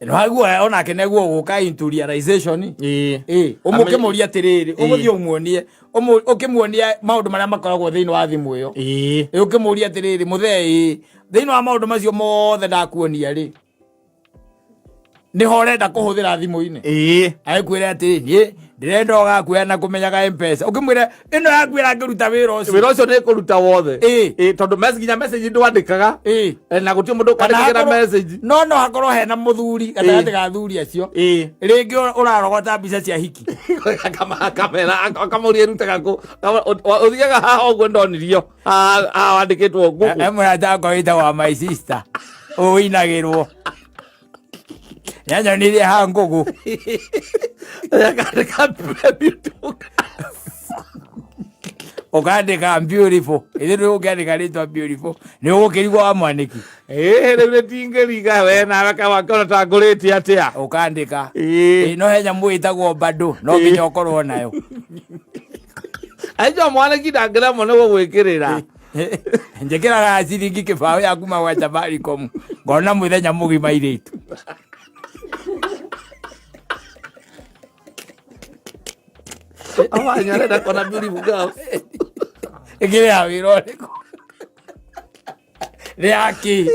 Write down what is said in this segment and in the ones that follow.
Nĩwaigua onake nĩguo gũka into realization. Ĩĩ. Ĩ, ũmũkĩmũria atĩrĩrĩ, ũgũthiĩ ũmuonie, ũkĩmuonie maũndũ marĩa makoragwo thĩinĩ wa thimũ ĩyo. Ĩ, ũkĩmũria atĩrĩrĩ, mũthee, ĩ, thĩinĩ wa maũndũ macio mothe ndakuonia rĩ, nĩho ũrenda kũhũthĩra thimũ-inĩ? Agĩkwĩre atĩrĩ, niĩ ndĩrenda ũgakuoya na kũmenyaga Mpesa. Ũkĩmwĩre ĩno yaku ĩrangĩruta wĩra ũcio. Wĩra ũcio nĩ kũruta wothe. Ĩĩ. Ĩĩ, tondũ nginya message ndwandĩkaga. Na gũtirĩ mũndũ Kana ũkwandĩkagĩra hakorwo- message. No hakorwo hena mũthuri gatagatĩ ga athuri acio. Rĩngĩ ũrarogota mbica cia hiki. Kamera akamũria ĩrutaga kũ? Ũthiaga haha ũguo ndonirio haha haha wandĩkĩtwo Google. E mũrata wakwa wĩtagwo my sister ũinagĩrwo nyanyonirie ha ngũgũ. Akandĩka beautiful. Ũkandĩka beautiful, ĩthĩ ndũ ũngĩandĩka rĩtwa beautiful nĩ ũgũkĩrigwo wa mwanĩki. Ĩĩ, rĩu rĩtingĩringa we nawe kawakĩona ta ngũrĩtie atĩa. Ũkandĩka. Ĩĩ. Ĩ, no he nyamũ ĩtagwo bado no nginya ũkorwo nayo. Aijo mwanĩki ndangĩremwo nĩ gũgwĩkĩrĩra. Njĩkĩraga ciringi kĩbaũ ya kuma gwa Safaricom ngona mũthenya mũgima irĩtu. Awanya arenda kuona beautiful girls. Ĩkĩrĩ ya wĩra ũrĩkũ? Nĩ yaki.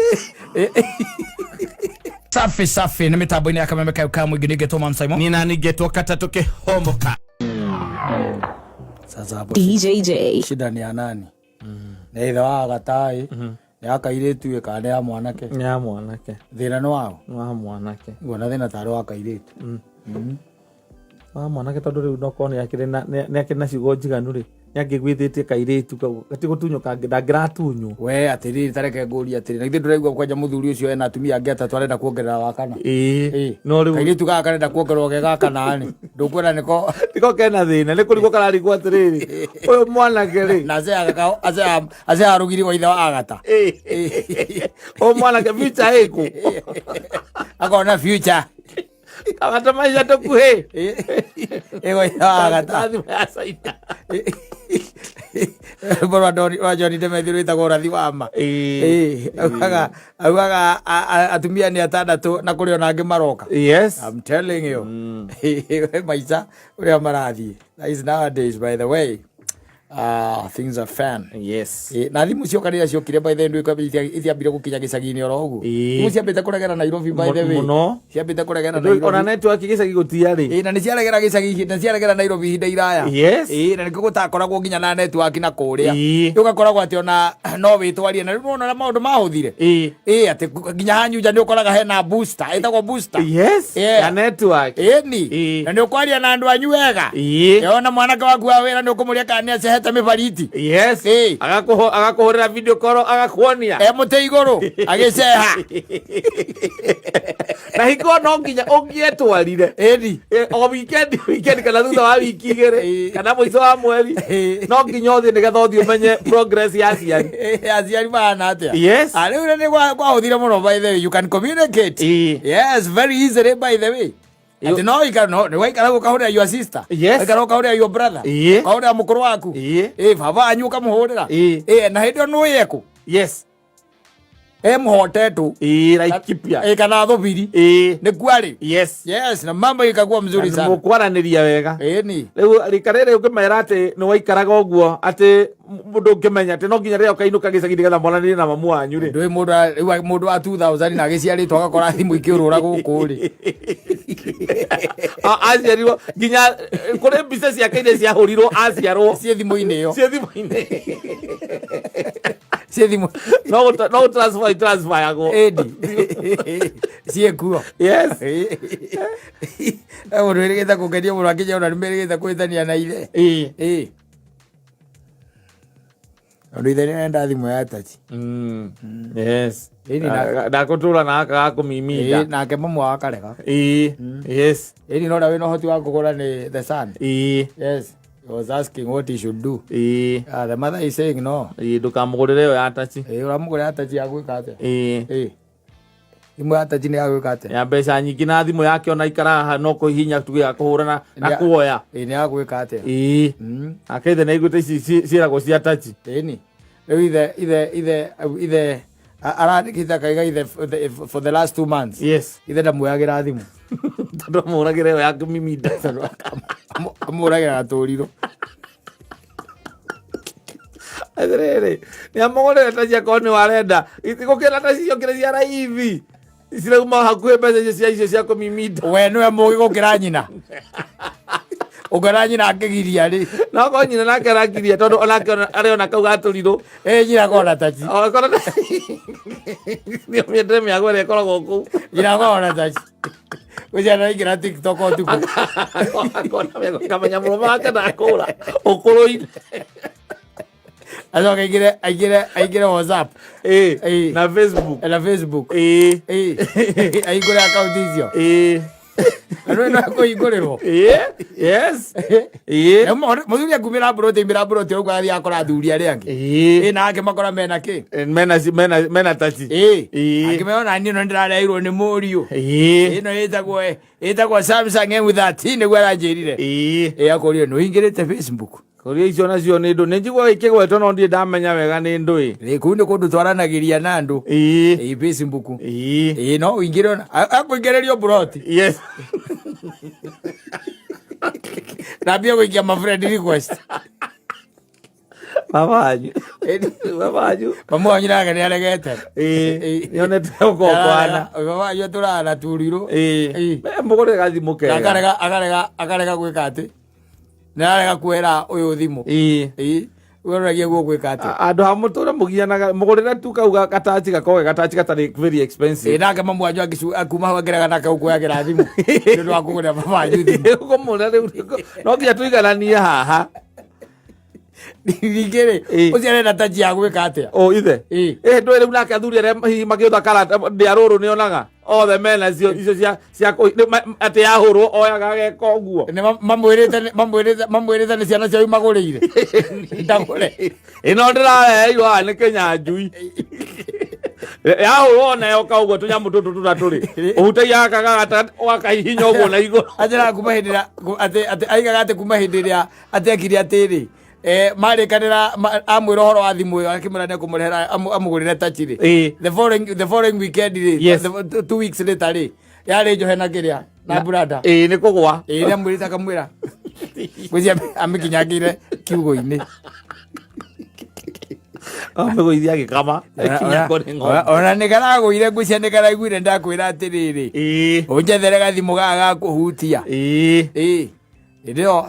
Safi safi nĩ mĩtambo-inĩ ya kameme kayo ka mũingĩ nĩngetwo Mam Simon. Nina ningetwo katatũ kĩhomoka. Sasa hapo DJJ. shida ni ya nani? Nĩ ithe wa gataĩ, nĩ ya kairĩtu ĩ kana nĩ ya mwanake? Nĩ ya mwanake. Thĩna nĩ wao? Nĩ wa mwanake. Nguona thĩna tarĩ wa kairĩtu. Wa mwanake tondũ rĩu nokorwo nĩ akĩrĩ na nĩ akĩrĩ na ciugo njiganu rĩ, nĩ angĩiguithĩtie kairĩtu kau gati gũtunywo kangĩ ndangĩratunywo. We atĩrĩrĩ, tareke ngũrie atĩrĩ, na githĩ ndũraigua kwanja mũthuri ũcio ena atumia angĩ atatũ arenda kuongerera wa kana? Ĩĩ. No rĩu Kairĩtu gaka karenda kuongererwo ge gaka nani? Ndũkuona nĩko nĩko kena thĩna nĩ kũrigwo kararigwo atĩrĩrĩ, ũyũ mwanake rĩ. Na aceaga rũgiri wa ithe wa Agata. Ĩĩ. Ũyũ mwanake future ĩkũ? Akona future. Kawata maisha tũkuhĩ. Ĩgo ithe wa Agata. Thimũ ya Caina. Rwĩmbo rwa John Demethi rwĩtagwo ũrathi wa ma. Ĩĩ. Ĩĩ, augaga atumia nĩ atandatũ na kũrĩ ona angĩ maroka. I'm telling you. Maica ũrĩa marathiĩ. That is nowadays, by the way. Things are fun. Ĩ, na thimũ cioka rĩrĩa ciokire, by the way, nduĩka itiambire gũkinya gĩcagi-inĩ oro ũguo. Ĩ. Thimũ ciambĩte kũregera Nairobi, by the way. Mũno. Ciambĩte kũregera Ona Nairobi. network gĩcagi gũtiarĩ. Ĩ, na nĩ ciaregera gĩcagi na ciaregera Nairobi ihinda iraya. Ĩ, na nĩkĩo gũtakoragwo nginya na network na kũrĩa. Ũgakoragwo atĩ ona no wĩtwarie na rĩu nĩwona ũrĩa maũndũ mahũthire. Ĩ, atĩ nginya hanyu nja nĩ ũkoraga hena booster, ĩtagwo booster. Yeah. Ya network. Ĩni. Ĩ. Na nĩ ũkwaria na andũ anyu wega. Ona mwanake waku wa wĩra nĩ ũkũmũria kana nĩ acehete mĩbariti. Ĩ. Agakũhũrĩra video call agakuonia. E mũtĩ igũrũ agĩceha. Na hingo no nginya ũngĩetwarire. Ĩni. O weekend kana thutha wa wiki igĩrĩ kana mũico wa mweri, no nginya ũthiĩ nĩgetha ũthiĩ ũmenye progress ya aciari. Ĩ, aciari mahana atĩa? Yes. Ah, rĩu nĩ kwahũthire mũno, by the way, you can communicate. Yes, very easily, by the way. Atĩ no ikara no nĩ waikara ũkahũrĩra your sister. Waikara ũkahũrĩra your brother. Ũkahũrĩra mũkũrũ waku. Ĩ, baba wanyu ũkamũhũrĩra. Ĩ, na hĩndĩ ĩyo nĩ ekũ. E mũhotetũ. Ĩ, Laikipia. Ĩ, kana thũbiri. Nĩ kwarĩ. Yes, na mambo ikakuwa mzuri sana. Mũkwaranĩria wega. Ĩni. Rĩu rika rĩrĩ ũngĩmera atĩ nĩ waikaraga ũguo atĩ mũndũ ũngĩmenya atĩ no nginya rĩrĩa ũkainũka gĩcagi nĩgetha mwaranĩrie na mamu wanyu rĩ. Ndũĩ mũndũ rĩu mũndũ wa 2000 na agĩciarĩtwo agakora thimũ ikĩũrũra gũkũ rĩ. Aciarirwo nginya kũrĩ mbica ciake iria ciahũrirwo aciarwo. Ciĩ thimũ-inĩ ĩyo. Ciĩ thimũ-inĩ. Ciĩ thimũ. No gũ transfer transfer yagwo. Ĩndi. Ciĩ kuo. Mũndũ wĩrĩgĩte kũngenia mũno akĩnya ona nĩ merĩgĩte kũhĩtania na ithe. Ĩ. Tondũ ithe nĩ arenda thimũ ya touch. Ĩni Ndakũtũra na gaka gakũmiminda. Ĩ, nake mamu wao akarega. Ĩni no ũrĩa wĩna ũhoti wa kũgũra nĩ the son. Yes. He was asking what he should do. Ah, the mother is saying no. Ĩĩ, ndũkamũgũrĩre ĩyo ya touch. Ĩ, ũramũgũrĩra ya touch ya gwĩka atĩa? Ĩ. Thimũ ya touch nĩ ya gwĩka atĩa? Ya mbeca nyingĩ na thimũ yake ona ikara haha no kũhihinya tu ya kũhũrana na kuoya. Ĩ, nĩ ya gwĩka atĩa? Ĩĩ. Ake ithe nĩ aiguĩte ici ciĩragwo cia touch. Ĩni. Rĩu ithe Arandĩkĩte akaiga ithe for the last 2 months ithe ndamwoyagĩra thimũ. Tondũ amũhũragĩra ĩyo ya kũmiminda. Tondũ amũhũragĩra na tũrirũ. Atĩrĩrĩ, nĩ amũgũrĩre ta ciakorwo nĩ warenda gũkĩra ta ciokĩre cia raithi cirauma hakuhĩ mbeca icio cia icio cia kũmiminda. We nĩwe mũgĩ gũkĩra nyina, ũngĩona nyina akĩgiria rĩ. No korwo nyina nake arakiria, tondũ onake arĩ ona kau gatũrirũ. Ĩ nyina kona taci. Okorwo nĩ mĩendere mĩago ĩrĩa ĩkoragwo kũu. Nyina kona taci gũciana aingĩra TikTok ũtukũ. Akona mĩago, akamenya mũrũme wake ndakũra ũkũrũ-inĩ. Acoka aingĩre WhatsApp. Ĩ. Na Facebook. Na Facebook. Ĩ. Ahingũre akaunti icio. Na nĩ kũhingũrĩrwo. Ĩ, yes, ĩ. Mũthuri akumĩra mburoti, aimĩra mburoti ũguo athiĩ akora athuri arĩa angĩ. Ĩ na angĩ makora mena kĩ? Mena taci. Ĩ akĩmera niĩ no ndĩrareirwo nĩ mũriũ. Ĩno ĩtagwo Samsung M13 nĩguo aranjĩrire. Ĩ akũrio nĩ ũingĩrĩte Facebook? Kũria icio nacio nĩ ndũ nĩ njiguaga ikĩgwetwo, no ndirĩ ndamenya wega nĩ ndũĩ. Ĩ kũu nĩ kũndũ twaranagĩria na andũ. Ĩ Facebook. Ĩ no ũingĩre ona akũingĩrĩrio mburoti. Na ambie gũikia ma friend request. Baba wanyu, baba wanyu. Mamu wanyu nake nĩ aregete. Ĩ nĩonete ũkongwana. Baba wanyu atũraga na turirũ. Ĩ mũgũre gathimũ Na kega. Akarega gwĩka atĩ nĩ ararega kuoera ũyũ thimũ. Ĩ wĩroragia guo gwĩka atĩ. Andũ ha mũtũre mũgianaga, mũgũrĩre tu kau gatachi gakorwo ge gatachi gatarĩ very expensive. Ĩ nake mamu wanyu akuma hau akĩrega nake gũkuoyagĩra thimũ nĩ ũndũ wa kũgũrĩra baba wanyu thimũ. Ũkũmũra rĩu no nginya tũigananie haha. Ningĩ rĩ, ũcio arenda tachi ya gwĩka atĩa? O ithe. Ĩ. Ĩ ndũĩ rĩu nake athuri arĩa hihi makĩũta karata ndĩa rũrũ nĩonaga othe mena cio icio cia atĩ yahũrwo oyaga ageka ũguo. Nĩ mamwĩrĩte nĩ ciana ciao imagũrĩire, ndagũre. Ĩno ndĩrareheirwo haha nĩ Kĩnyanjui, yahũrwo ona yoka ũguo tũnyamũ tũtũ tũtatũ rĩ, ũhutagia gaka gagata ũgakahihinya ũguo na igũrũ. Anjĩraga kuma hĩndĩ ĩrĩa atĩ aigaga atĩ kuma hĩndĩ ĩrĩa atĩ ekire atĩrĩ, marĩkanĩra amwĩra ũhoro wa thimũ ĩyo, akĩmwĩra nĩ ekũmũrehera amũgũrĩre tachi rĩ, the following weekend rĩ, 2 weeks later rĩ, yarĩ njohe na kĩrĩa na brada. Ĩ nĩ kũgwa. Ĩ nĩ amwĩrĩte, akamwĩra gwĩcia amĩkinyangĩire kiugo-inĩ. Amĩgũithia agĩkama ĩkinyangwo nĩ ng'ombe. Ona nĩ karagũire, ngwĩcia nĩ karaiguire ndakwĩra atĩrĩrĩ, ũnjethere gathimũ gaka ga kũhutia. Ĩ hĩndĩ ĩyo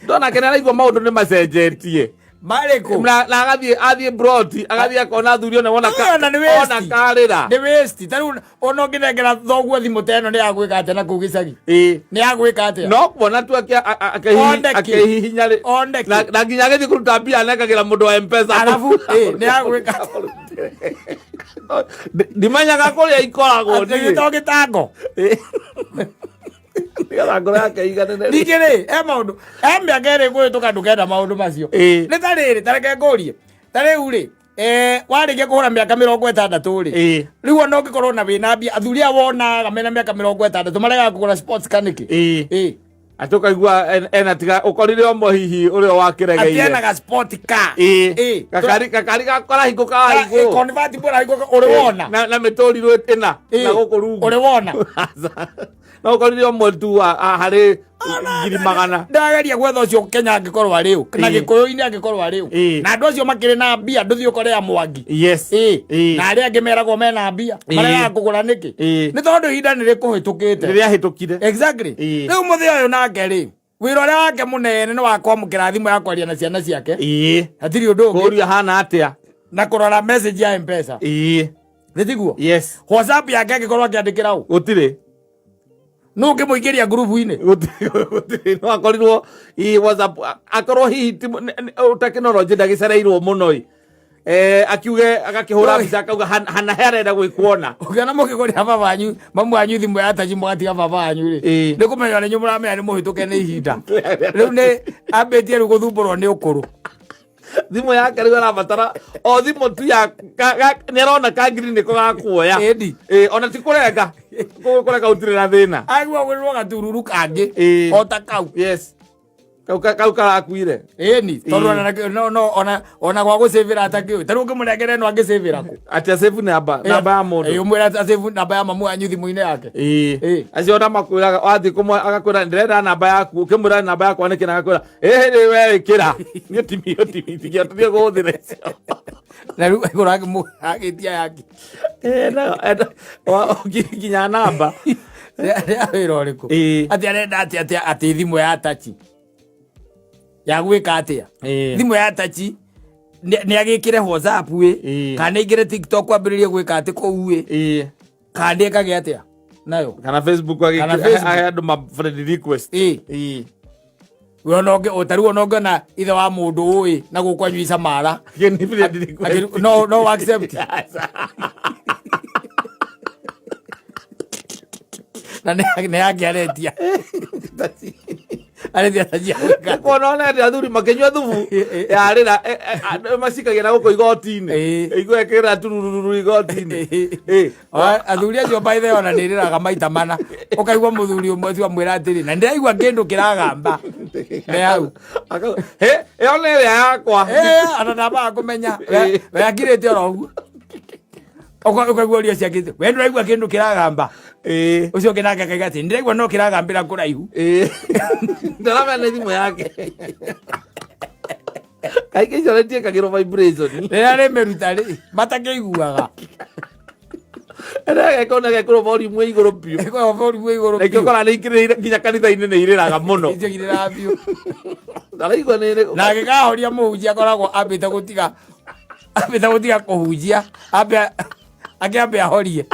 Ndona nĩ araigua maũndũ nĩ macenjetie. Marĩkũ? Na agathiĩ athiĩ broti, agathiĩ akona athuri one wona Ona nĩ waste. Ona karĩra. Nĩ waste. Ta rĩu ona ũngĩnengera thoguo thimũ ta ĩno, nĩ ya gwĩka atĩa na kũu gĩcagi? Nĩ ya gwĩka atĩa? No kuona tu One kĩ? akĩhihinya rĩ. One kĩ? Na nginya agĩthiĩ kũruta mbia anengagĩra mũndũ wa Mpesa. Arabu nĩ ya gwĩka Ndimenyaga kũrĩa ikoragwo. Atĩ gĩto gĩtango. Nĩgetha ngoro yake iganĩre. Ningĩ rĩ, e maũndũ e mĩaka ĩrĩ kũhĩtũka, ndũkenda maũndũ macio. Nĩ ta rĩrĩ, ta reke ngũrie, ta rĩu rĩ, warĩkia kũhũra mĩaka 60 rĩ, rĩu ona ũngĩkorwo na wĩna mbia, athuri aya wonaga mena mĩaka 60 maregaga kũgũra sports car nĩkĩ? Atĩ ũkaigua ena tiga ũkorire ũmwe hihi ũrĩa wakĩregeire. Atĩ enaga sport car. Gakari gakarahingũ karahingũ. Convertible rahingũ ũrĩ wona. Na mĩtũrirũ ĩna na gũkũ rungu. Ũrĩ wona. No ũkorire ũmwe tu harĩ 100,000. Ndageria gwetha ũcio Kenya angĩkorwo arĩ ũ na Gĩkũyũ-inĩ angĩkorwo arĩ ũ. Na andũ acio makĩrĩ na mbia, ndũthiĩ ũkore ya Mwangi. Na arĩa angĩ meragwo mena mbia maregaga kũgũra nĩkĩ? Nĩ tondũ ihinda nĩ rĩkũhĩtũkĩte. Rĩrĩa hĩtũkire. Exactly. Rĩu mũthĩ ũyũ nake rĩ, wĩra ũrĩa wake mũnene nĩ wa kwamũkĩra thimũ ya kwaria na ciana ciake. Hatirĩ ũndũ ũngĩ. Kũria hana atĩa. Na kũrora message ya Mpesa. Nĩ tiguo? Yes. WhatsApp yake angĩkorwo akĩandĩkĩra ũ? Gũtirĩ. Nũ ũngĩmũingĩria ngurubu-inĩ? Gũtirĩ, no akorirwo hihi WhatsApp akorwo hihi tekinoronjĩ ndagĩcereirwo mũno ĩ, akiuge agakĩhũra mbica akauga hana he arenda gwĩkuona. Ũkĩona mũkĩgũrĩra baba wanyu, mamu wanyu thimũ ya taji, mũgatiga baba wanyu rĩ, nĩ kũmenya nĩ inyuĩ mũramenya nĩ mũhĩtũke nĩ ihinda. Rĩu nĩ ambĩtie rĩu gũthumbũrwo nĩ ũkũrũ. Thimũ yake rĩu arabatara o thimũ tu ya nĩ arona kangiri nĩko gakuoya. Ĩni. Ona ti kũrenga. Kũrenga gũtirĩ na thĩna. Aigua gwĩrwo gatururu kangĩ o ta kau. Kau kau karakuire. Ĩni, tondũ ona no no ona ona gwa gũcĩvĩra atakĩũĩ. Ta rĩu ũngĩmũnengera ĩno angĩcĩvĩra kũ? Atĩ acĩbu namba namba ya mũndũ. Ĩĩ, ũmwĩre acĩvu namba ya mamu wanyu thimũ-inĩ yake. Ĩĩ. Ĩĩ. Acio ona makwĩraga wathiĩ kũmwe agakwĩra ndĩrenda namba yaku, ũkĩmwĩra namba yakwa nĩkĩ na agakwĩra ĩhĩ rĩ we ĩkĩra. Niĩ timio timio tũthiĩ kũhũthĩra icio. Na rĩu agũra agĩtia yake. Eh, nginya namba. Rĩa wĩra ũrĩkũ? Ĩĩ. Atĩ arenda atĩ atĩ atĩ thimũ ya tachi. Ya gwĩka atĩa? Ĩĩ. Thimũ ya tachi nĩ agĩkĩre WhatsApp ĩ Ĩĩ. kana aingĩre TikTok ambĩrĩrie gwĩka atĩ kũu ĩ Ĩĩ. kana nĩ ekage atĩa nayo. Kana Facebook Kana agĩkĩra Facebook. ahe andũ ma friend request. Ĩĩ. Ĩĩ. We ona ũngĩ ta rĩu ona ũngĩona ithe wa mũndũ ũĩ na gũkũ anyui Samara Gĩni friend request. No no accept na nĩ yake aretia aretia taji ya gwĩka. Kuona ona atĩ athuri makĩnyua thubu yarĩra macikagia na gũkũ igoti-inĩ. Igua ĩkĩrĩra turururu igoti-inĩ. Athuri acio by the way ona nĩ rĩraga maita mana ũkaigua mũthuri ũmwe ũcio amwĩra atĩrĩ na ndĩraigua kĩndũ kĩragamba nĩ hau. He ĩyo nĩ ĩrĩa yakwa. Ona ndambaga kũmenya we akirĩte oro ũguo ũkaigua ũria ũcio akĩte we ndũraigua kĩndũ kĩragamba. Ũcio ũngĩ nake akaiga atĩ ndĩraigua no kĩragambĩra kũraihu. Ndaramenya nĩ thimũ yake. Kaingĩ icio nĩtiĩkagĩrwo vibration. Rĩrĩa rĩmĩruta rĩ matakĩiguaga. Ĩrĩa gekũrwo volume ĩ igũrũ biũ. Ĩkoragwo volume ĩ igũrũ Na ikĩo biũ. kora nĩ ikĩrĩire nginya kanitha-inĩ nĩ irĩraga mũno. Icio irĩraga biũ. Ndaraigua nĩ Na angĩkahoria mũhunjia akoragwo ambĩte gũtiga ambĩte gũtiga kũhunjia ambe akĩambe ahorie.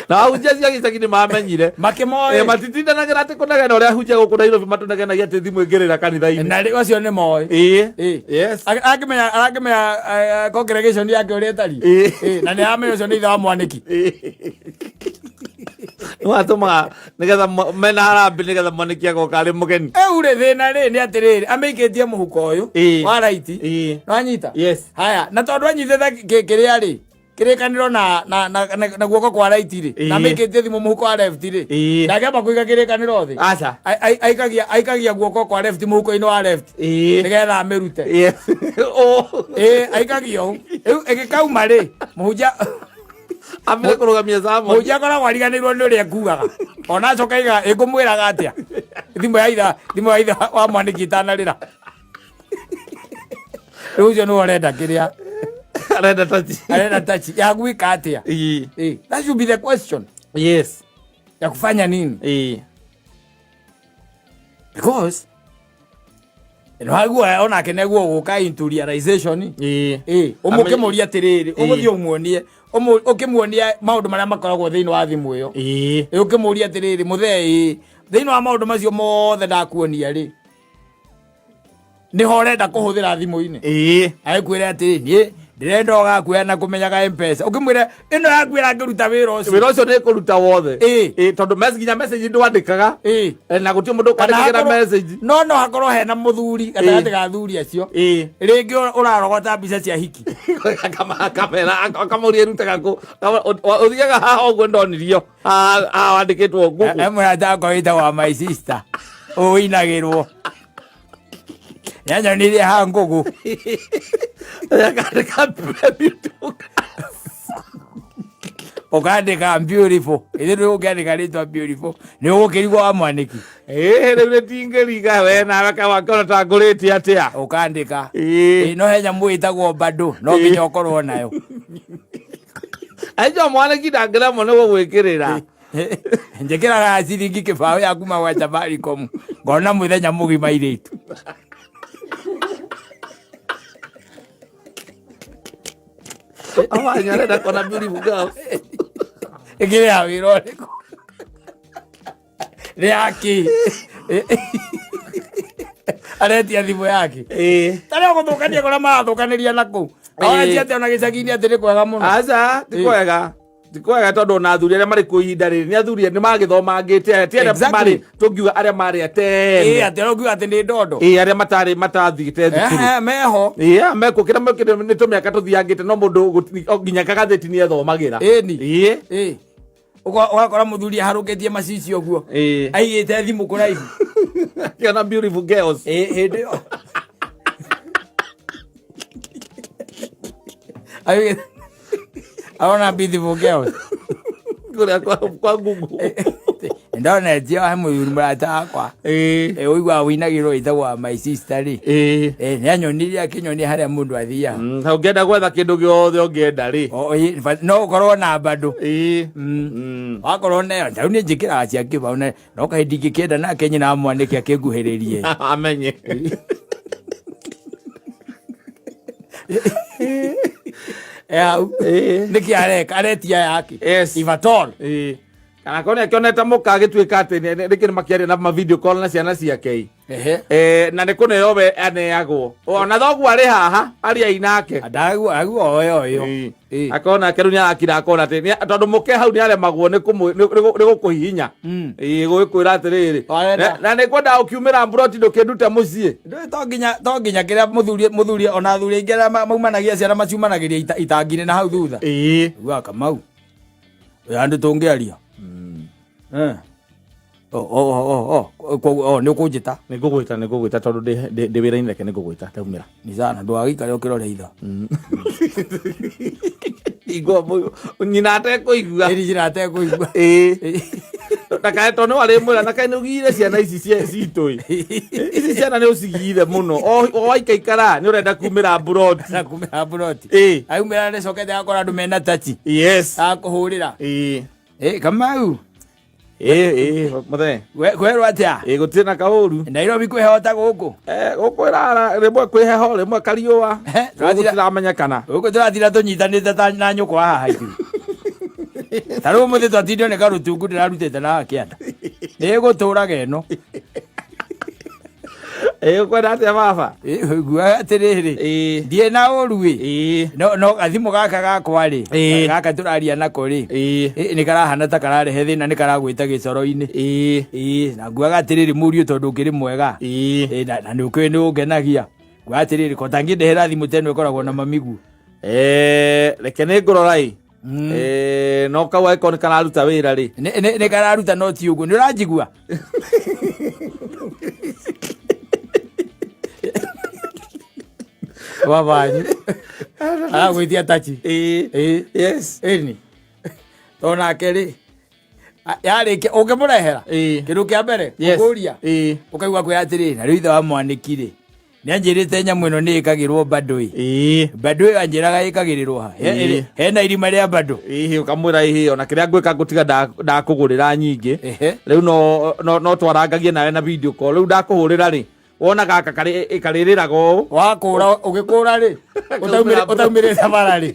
Na ahunjia cia gĩcagi nĩ mamenyire. Makĩmoĩ. Matitindanagĩra atĩ kũnegena ũrĩa ahunjia gũkũ Nairobi matũnegenagia atĩ thimũ ĩngĩrĩra kanitha-inĩ. Na rĩu acio nĩ moĩ. Ĩĩ. Yes. Arakĩmenya arakĩmenya congregation yake ũrĩa ĩtariĩ. Ĩĩ. Na nĩ aramenya ũcio nĩ ithe wa mwanĩki. Nĩ watũmaga nĩgetha mena harambĩ nĩgetha mwanĩki agoka arĩ mũgeni. Rĩu rĩ thĩna rĩ nĩ atĩrĩrĩ amĩikĩtie mũhuko ũyũ wa right. Nĩwanyita? Yes. Haya, na tondũ anyitĩte kĩrĩa rĩ kĩrĩkanĩro na na na na, na guoko kwa right rĩ na amĩikĩtie thimũ mũhuko wa left rĩ ndangĩamba kũiga kĩrĩkanĩro thĩ. Aca. Aikagia aikagia guoko kwa left mũhuko-inĩ wa left nĩgetha amĩrute. Yes. Ĩĩ aikagia ũũ. Rĩu ĩgĩkauma rĩ mũhunjia Ambire kũrũgamia sermon. Mũhunjia akoragwo ariganĩirwo nĩ ũrĩa ekugaga. Ona acoka aiga ĩngũmwĩraga atĩa? Thimũ ya ithe thimũ ya ithe wa mwanĩki ĩtanarĩra. Rĩu ũcio nĩwe ũrenda kĩrĩa. Arenda tachi. Arenda tachi. Ya gwĩka atĩa? Ĩĩ. That should be the question. Yes. Ya kufanya nini? Ĩĩ. Because nĩwaigua onake nĩguo gũka into realization. Ĩĩ. Ĩĩ, ũmũkĩmũria atĩrĩrĩ, ũgũthiĩ ũmuonie, ũkĩmuonie maũndũ marĩa makoragwo thĩinĩ wa thimũ ĩyo. Ĩĩ. Ĩĩ, ũkĩmũria atĩrĩrĩ, mũthee ĩĩ, thĩinĩ wa maũndũ macio mothe ndakuonia rĩ, nĩho ũrenda kũhũthĩra thimũ-inĩ. Ĩĩ. Agĩkwĩra atĩrĩ, niĩ ndĩrenda ũgakuoya na kũmenyaga M-Pesa. Ũkĩmwĩra ĩno yaku ĩrangĩruta wĩra ũcio. Wĩra ũcio nĩ kũruta wothe. Ĩĩ. Ĩĩ, tondũ nginya message ndwandĩkaga. Ĩĩ. Na gũtirĩ mũndũ Kana ũkwandĩkagĩra hakorwo- message. No no hakorwo hena mũthuri gatagatĩ ga athuri acio. Ĩĩ. Rĩngĩ ũrarogota mbica cia hiki. Kamera akamũria ĩrutaga kũ. Ũthiaga haha ũguo ndonirio. Haha haha wandĩkĩtwo Google. He mũrata wakwa wĩtagwo my sister. Ũinagĩrwo. Nĩanyonirie haha ngũgũ. Akandĩka beautiful. Ũkandĩka beautiful. Ithuĩ ndũgũkĩandĩka rĩtwa beautiful. Nĩ ũgũkĩrigwo wa mwanĩki. Ĩĩ rĩu rĩtingĩringa we nawe kawakĩona ta ngũrĩte atĩa. Ũkandĩka. Ĩĩ. Ĩĩ, no he nyamũ ĩtagwo bado no nginya ũkorwo nayo. Aico mwanĩki ndangĩremwo nĩ gũgwĩkĩrĩra. Njĩkĩraga ciringi kĩbaũ ya kuma gwa Safaricom ngona mũthenya mũgima irĩtu. Awanya arenda kuona beautiful girls. Ĩkĩrĩ ya wĩra ũrĩkũ? Nĩ yaki. Aretia thimũ yake. Ĩĩ. Tarĩ gũthũkania kũrĩa marathũkanĩria na kũu. Aretia atĩ ona gĩcagi-inĩ atĩ nĩ kwega mũno. Aca, ti kwega. Ti kwega tondũ ona athuri arĩa marĩ kuo ihinda rĩrĩ nĩ athuri nĩ magĩthomangĩte ti arĩa Exactly. marĩ tũngiuga arĩa marĩ atene. Ĩĩ, atĩ ũrauga atĩ nĩ ndondo. Ĩĩ, arĩa matarĩ matathiĩte thukuru. Ehe, meho. Ĩĩ, mekuo kĩrĩa nĩ tũmĩaka tũthiangĩte no mũndũ nginya kagathĩti nĩ ethomagĩra. Ĩni. Ĩĩ. Ĩĩ. Ũgakora mũthuri aharũkĩtie macicio ũguo. Ĩĩ. Aigĩte thimũ kũraihu. Akĩona beautiful girls. Ĩ, hĩndĩ ĩyo Arona beautiful girls. Kũrĩa kwa Google. Ndona etio he mũthuri mũrata wakwa. Ũiguaga wĩinagĩrwo wĩtagwo my sister rĩ. Nĩ anyonirie akĩnyonia harĩa mũndũ athiaga. Hau ũngĩenda gwetha kĩndũ gĩothe ũngĩenda rĩ. No ũkorwo na bado. Wakorwo nayo, rĩu niĩ njĩkĩraga cia kĩbaũ na no kaĩ ndingĩkĩenda nake nyina wa mwanĩke akĩnguhĩrĩrie. Amenye. Hau. Nĩkĩ areka? Aretia yake. Yes. If at all. Kana korwo nĩakĩonete mũka agĩtuĩka atĩ rĩngĩ nĩmakĩaria na ma video call na ciana ciake. Na nĩ kũneo we aneagwo. Ona thoguo arĩ haha ariai nake. Ndaguo aguo oyo oyo. Akona ake rĩu nĩarakira akona atĩ tondũ mũke hau nĩaremagwo nĩ gũkũhihinya. Gũgĩkwĩra atĩrĩrĩ. Warenda. Na nĩ ngwendaga ũkiumĩra mburoti ndũkĩndute mũciĩ. Ndũĩ to nginya kĩrĩa mũthuri ona athuri aingĩ arĩa maumanagia ciana maciumanagĩria itangi-inĩ na hau thutha. Ugaga Kamau. Wĩ handũ tũngĩaria. O, nĩ ũkũnjĩta. Nĩ ngũgwĩta, nĩ ngũgwĩta tondũ ndĩ wĩra-inĩ, reke nĩ ngũgwĩta ndaumĩra. Nĩ sana ndũgagĩikare ũkĩrore itho. Igua nyina atekũigua. Ĩri nyina atekũigua. Ndakae tondũ nĩ warĩmwĩra na kaĩ nĩ ũgire ciana ici citũ ĩ. Ici ciana nĩ ũcigire mũno. O waikaikara nĩ ũrenda kumĩra mburoti. Na kumĩra mburoti. Aumĩra nĩ cokete akora andũ mena tachi. Yes. Akũhũrĩra. Kamau. Ĩ, mũthee. Kwerwo atĩa? Gũtirĩ na kaũru. Nairobi kwĩhota gũkũ? Gũkũ ĩrara rĩmwe kwĩ heho, rĩmwe kariũa. Gũkũ gũtiramenyekana. Gũkũ tũratira tũnyitanĩte ta na nyũkwa haha ithuĩ. Ta rĩu ũmũthĩ twatindio nĩ karũtungu ndĩrarutĩte na haha kĩanda. Nĩ ĩgũtũraga ĩno. Ũkwenda atĩa baba? Nguaga atĩrĩrĩ. Ndiĩ na ũru ĩ. No gathimũ gaka gakwa rĩ. Gaka tũraria nako rĩ. Nĩ karahana ta kararehe thĩna, nĩ karagwĩta gĩcoro-inĩ. Na nguaga atĩrĩrĩ mũriũ tondũ ũkĩrĩ mwega. Na nĩ ũkĩũĩ nĩ ũngenagia. Nguaga atĩrĩrĩ ko tangĩndehera thimũ ta ĩno ĩkoragwo na mamiguo. Reke nĩ ngũrora ĩ. No kau angĩkorwo nĩ kararuta wĩra rĩ. Nĩ kararuta no ti ũguo. Nĩ ũranjigua? Babanyu. Aragwĩtia tachi. Yes. Ĩni. Tondũ nake rĩ, yarĩkia ũngĩmũrehera kĩndũ kĩa mbere ũkũria ũkaigua kwĩra atĩrĩ na rĩu ithe wa mwanĩki rĩ nĩanjĩrĩte nyamũ ĩno nĩ ĩkagĩrwo bando ĩ. Bando ĩyo anjĩraga ĩkagĩrĩrwo ha? Hena irima rĩa bando. Ĩhĩ, ũkamwĩra ĩhĩ ona kĩrĩa ngwĩka ngũtiga ndakũgũrĩra nyingĩ. Rĩu no twarangagie nawe na video call. Rĩu ndakũhũrĩra rĩ, wona gaka karĩrĩraga ũũ. Wakũra, ũgĩkũra rĩ, ũtaumĩrĩte bara rĩ,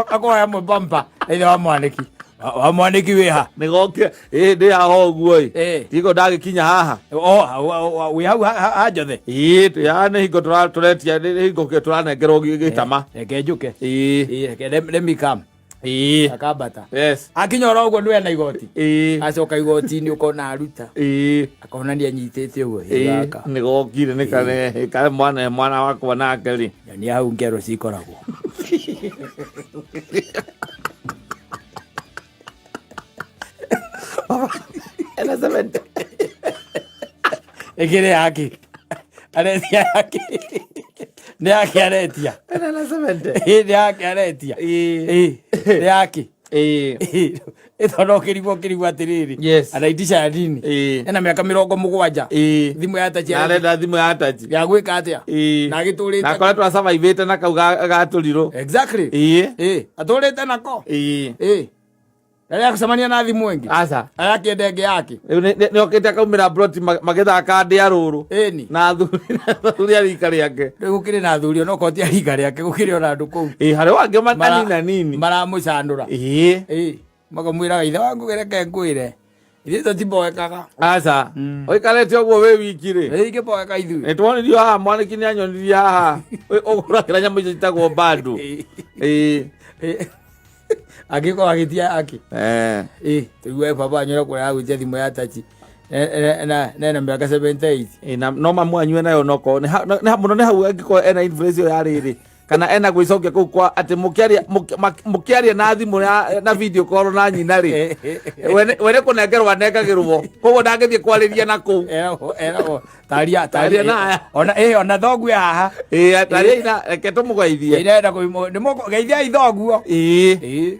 akoya mwĩ bumper na ithe wa mwanĩki. Wa mwanĩki wĩ ha? Nĩgoke, ndĩ haha ũguo ĩ. Tigo ndagĩkinya haha. O, wĩ hau ha Njothe? Ĩĩ, twĩ haha nĩ hingo tũretia, nĩ hingo tũranengerwo gĩtama. Reke njũke. Ĩĩ, reke, let me come. Akambata. Yes. Akinya oro ũguo nĩwe na igoti. Acoka igoti-inĩ ũkona aruta. Akona nĩ anyitĩte ũguo. Gaka. Nĩgokire nĩ kare, kare mwana wakwa nake rĩ. Nyonia hau ngero cikoragwo. Ena seventy. Ĩkĩrĩ yake. Aretia yake. Nĩ yake aretia. Ena seventy. Ĩ, nĩ yake aretia. Ĩ, nĩ yake. Ĩ, tondũ ũkĩrigwo ũkĩrigwo atĩrĩrĩ. Yes. Anaitisha ya nini? Ena mĩaka 70. Thimũ ya tachi. Na arenda thimũ ya tachi. Ya gwĩka atĩa? Na agĩtũrĩte. Na akoretwo asurvivĩte na kau gatũrirũ. Exactly. Atũrĩte nako. Rĩrĩa acemania na thimũ ĩngĩ. Aca. Arakĩenda ĩngĩ yake. Rĩu nĩ okĩte akaumĩra mburoti magĩthaka ndĩa rũrũ. Ĩni. Na athuri a rika rĩake. Rĩu gũkĩrĩ na athuri ona okorwo ti a rika rĩake gũkĩrĩ ona andũ kũu. Harĩ o angĩ manini nini. Maramũcanũra. Makamwĩraga ithe wangu reke ngwĩre. Ithuĩ tũtiboekaga. Aca. Ũikarĩte ũguo wĩ wiki rĩ. Ĩ, ingĩboeka ithuĩ. Nĩ twonirio haha, mwanĩki nĩ anyonirie haha. Ũgũragĩra nyamũ icio citagwo bando. Angĩkorwo agĩtia akĩ. Tũigue baba anyore kũrĩa agwĩtia thimũ ya tachi. Na mĩaka 78. Na no mamu anyue nayo noko. Nĩ mũno nĩ hau angĩkorwo ena influence ĩyo ya rĩrĩ. Kana ena gwĩcokia kũu kwa atĩ mũkĩaria mũkĩaria na thimũ na video call na nyina rĩ, we nĩ kũnengerwo anengagĩrwo, koguo ndangĩthiĩ kwarĩria na kũu. Eragwo, eragwo taria. Taria na aya. Ona ona thoguo haha. Ĩĩ, taria ina, reke tũmũgeithie. Irenda kũimũ nĩ mũkũ geithiai thoguo. Ĩĩ. Ĩĩ,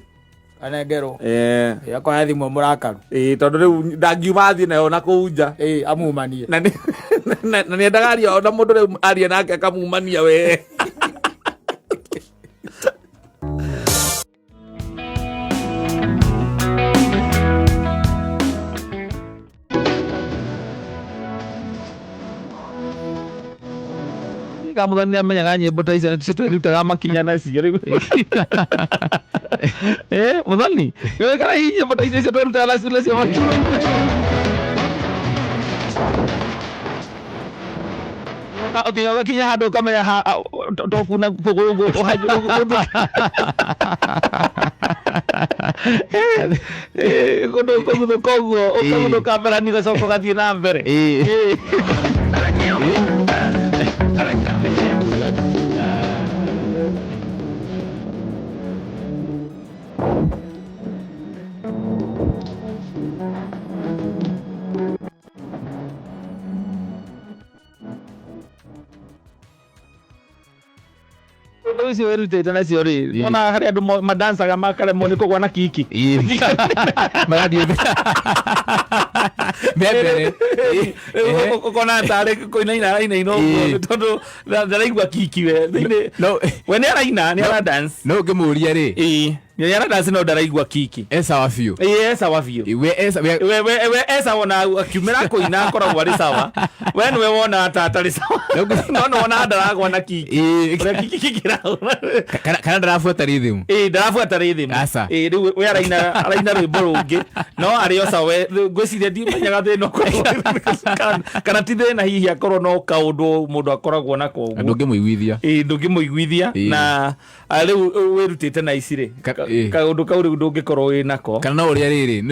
anengerwo. Eh. Ĩĩ, akoya thimũ mũrakaru. Ĩĩ, tondũ rĩu ndangiuma athiĩ nayo na kũu nja. Ĩĩ, amumanie. Na nĩ endaga aria ona mũndũ rĩu aria nake akamumania we. Kamuthani nĩ amenyaga nyĩmbo ta icio nĩcio twĩrutaga makinya nacio rĩu. Eh, Muthoni, nĩũĩ kana hihi nyĩmbo ta icio icio twĩrutaga nacio nacio makinya? Ũkinya ũgakinya handũ ũkamenya to kuna kũgũrũ ũguo ũhanyũrũka. Kũndũ kũguthũka ũguo ũkaguthũka mbere hanini ũgacoka ũgathiĩ na mbere. Ũndũ ũcio wĩrutĩte nacio rĩ, ona harĩ andũ madancaga makaremwo nĩ kũgwa na kiki. Marathiĩ me mbere. Rĩu ũkona tarĩ kũinaina arainaina ũguo nĩ tondũ ndaraigua kiki we thĩinĩ. No. We nĩ araina, nĩ ara dance. No ũngĩmũria rĩ, Ĩĩ, nĩ ara dance no ndaraigua kiki. E sawa biũ. Ĩĩ, e sawa biũ. We e we We e sawa na akiumĩra kũina akoragwo arĩ sawa. We nĩwe wonaga ta atarĩ sawa, no nĩ wonaga ndaragwa na kiki. Ũrĩa kiki kikĩrahũra. Kana ndarabuata rhythm. Ĩĩ, ndarabuata rhythm. Aca. Ĩĩ, rĩu we araina rwĩmbo rũngĩ no arĩ o sawa. We ngwĩciria ndimenyaga thĩna ũkoragwo kana ti thĩna, hihi akorwo no kaũndũ mũndũ akoragwo nako ũguo. Ndũngĩmũiguithia. Ĩĩ, ndũngĩmũiguithia. Na rĩu wĩrutĩte na ici rĩ, kaũndũ kau rĩu ndũngĩkorwo wĩ nako. Kana no ũrĩa rĩrĩ